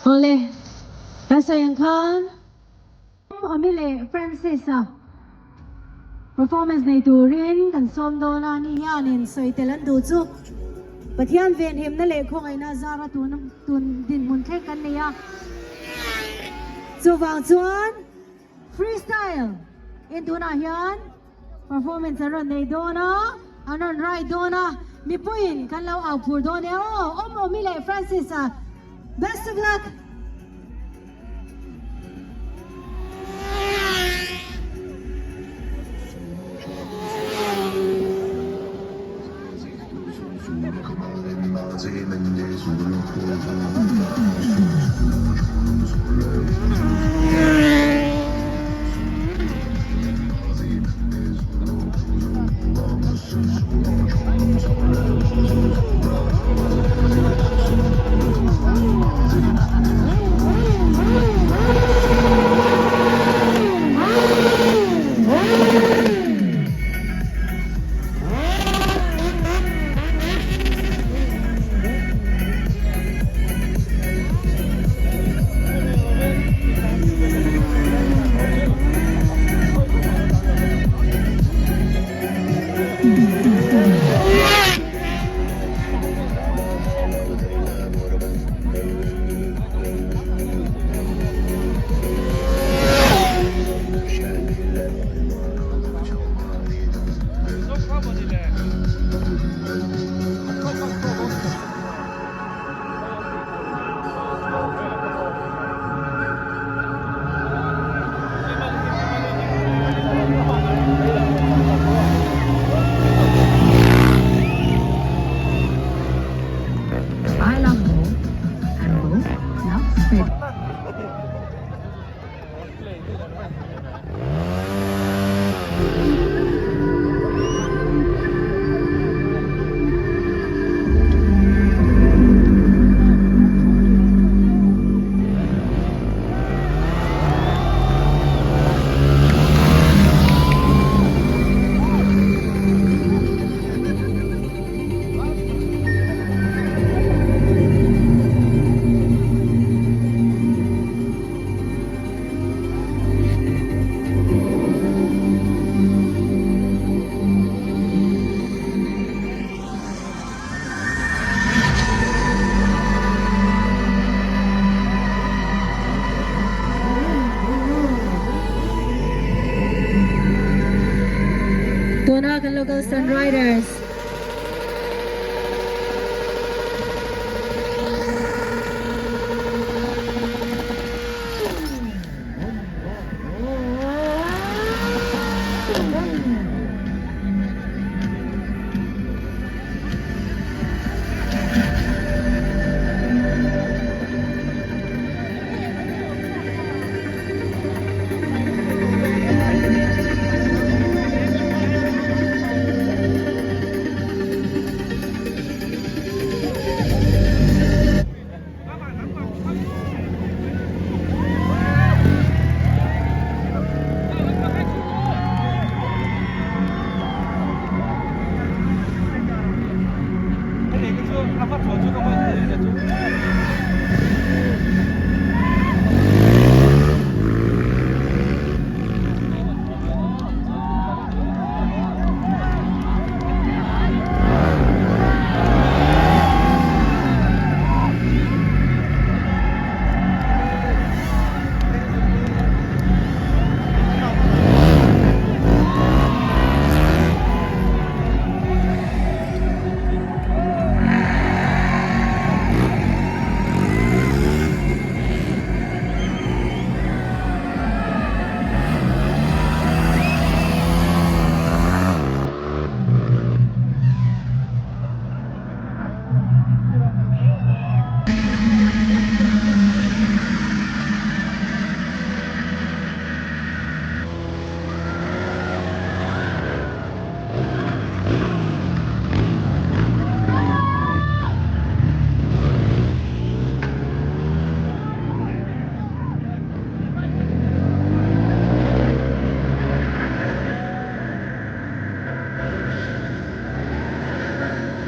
Awle, kan sawi ang khan Ami leh Francis-a performance nei turin kan sawm dawn a, ni hianin sawi tel an duh chu Pathian venhimna leh khawngaihna zara tun tun dinhmun thleng kan nei a, chuvang chuan Freestyle in tunah hian performance an rawn nei dawn a, an rawn ride dawn a, mipuiin kan lo au phur dawn e aw, Awm Awmi leh Francis-a best of luck! I love Bo and Bo loves Fed. Tuna kan local stunt riders.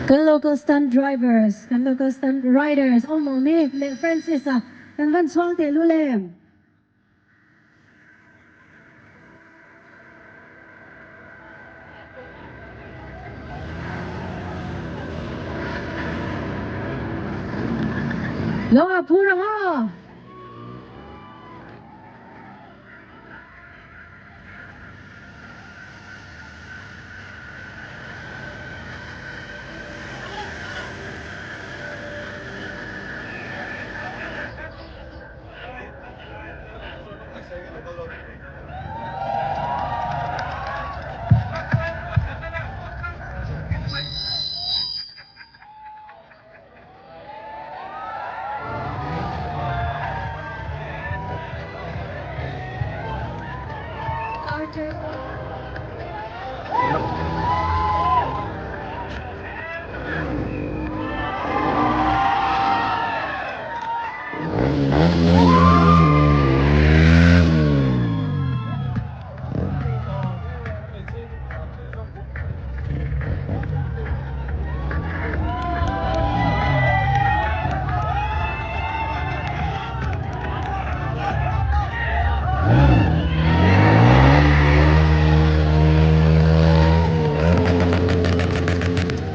Kan local stunt drivers, kan local stunt riders awm awm hi leh Francis-a kan van chhuang teh lul em? Lo a phur ang aw!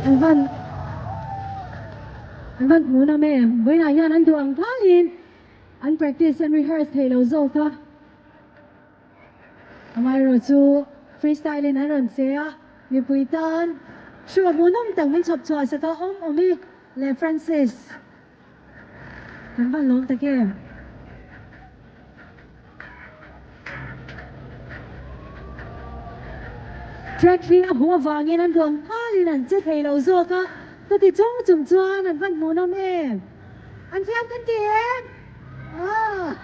An van an van hmu na em vawiinah hian an duh ang thalin an practice an rehearse thei lo zawk a. Amaherawh chu freestyle in an rawn che a, mipui tan show hmuhnawm tak min chhawp chhuah sak a, awm awm i leh Francis kan van lawm tak em. Track hi a hmuh avangin an duang nghalin an che thei lo zawk a, chuti chung chung chuan an van hmuhnawm em. An thiam kan ti em? Aah.